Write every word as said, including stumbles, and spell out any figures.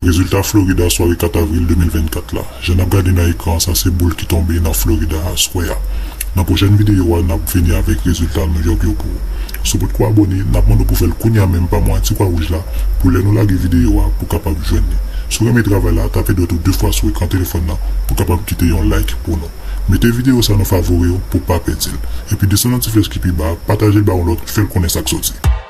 Rezilta Florida sware kat avril de mil vennkat la. Jan n ap gade nan ekran an, sa se boul ki tonbe nan Florida aswè a. Nan pwochèn videyo a, n ap vini avèk rezilta New York yo pou ou. Si w potko abòne, n ap mande w pou w fè l kounye a menm pa mwayen ti kwa wouj la, pou lè nou lage videyo a, pou w kapab jwenn li. Si w renmen travay la, tape dwèt ou de fwa sou ekran telefòn nan, pou w kapab kite yon like pou nou. Mete videyo sa nan favori w pou w pa pèdi l. Epi desann nan ti flèch ki pi ba a, pataje l ba yon lòt, fè l konnen sa k soti.